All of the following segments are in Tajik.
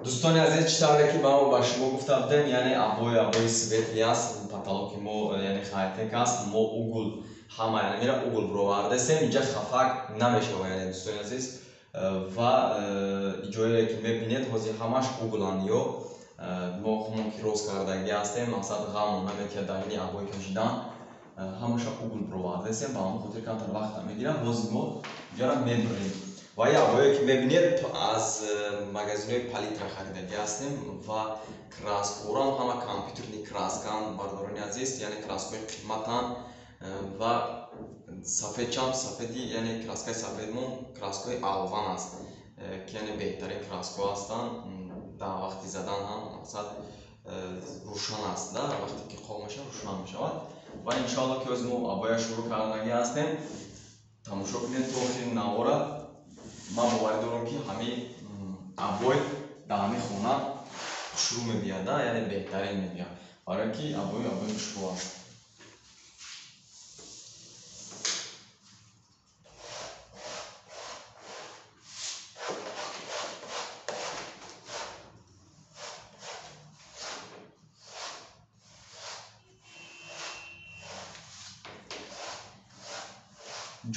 Дӯстони азиз, чӣ тавре ки ба мо ба шумо гуфта будем, яъне обои светлый аст, потолоки мо яъне хайтек аст, мо угол ҳама яъне мера угол бировардесем, инҷа хафак намешава, яъне дӯстони азиз, ва ҷое ки мебинед ҳозир ҳамаш угланд ё мо хумон ки рост кардагӣ ҳастем, мақсад ғамон наметиҳад дар ини обои кашидан, ҳамаша угол бировардесем, ба ҳамон хотир камтар вақт мегирад, ҳозир мо инҷара мебурем. Ва ин обое ки мебинед аз магазинҳои Палитра харидагӣ ҳастем ва краскорам ҳама компютерни краскан, бародарони азиз, яъне краскҳои қиматан ва сафедчам сафеди, яъне краскаи сафедмон краскҳои алван аст, ки яъне беҳтарин краскҳо ҳастанд, дар вақти задан ҳам мақсад рӯшан аст, да вақте ки қоқ мешавад рӯшан мешавад. Ва иншоалло ки ҳозир мо обоя шурӯъ кардагӣ ҳастем, тамошо кунед то охири навора. Ман боварӣ дорам ки ҳамин обой дар ҳамин хона хушрӯ мебияд, да яъне беҳтарин мебияд, барое ки обои хушрӯ аст.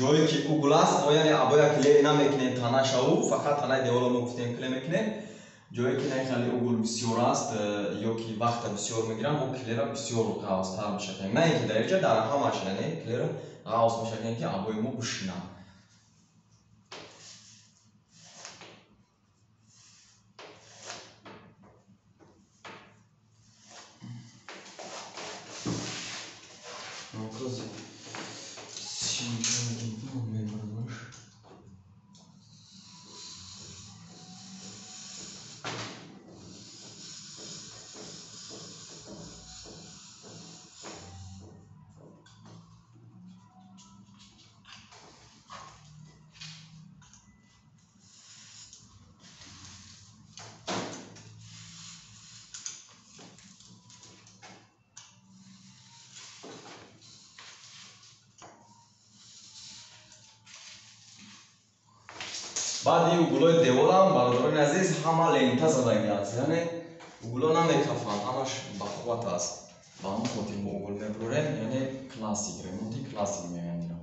Ҷое ки угол аст, мо яъне обоя клей намекунем танашаву, фақат танаи деволо мо гуфтем клей мекунем. Ҷое ки на хеле угол бисёр аст ё ки вақта бисёр мегирам, мо клейра бисёр ғавзтар мешакем. На ин ки дар инҷа, дар ҳамаш яъне клейра ғавз мешакем ки обои мо бишинад. Баъди углои деволам, бародарони азиз, ҳама лента задагӣ аст, яъне угло намекафанд, ҳамаш ба қувват аст. Ба ҳамон хотир мо угол мебурем, яъне классик, ремонти классик мегӯянд инро.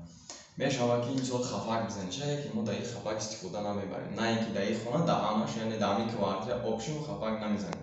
Мешавад ки мисол хафак бизанед, чаро ки мо дар ин хафак истифода намебарем, на ин ки дар ин хона, дар ҳамаш, яъне дар ҳамин квартира обшим хафак намезанем.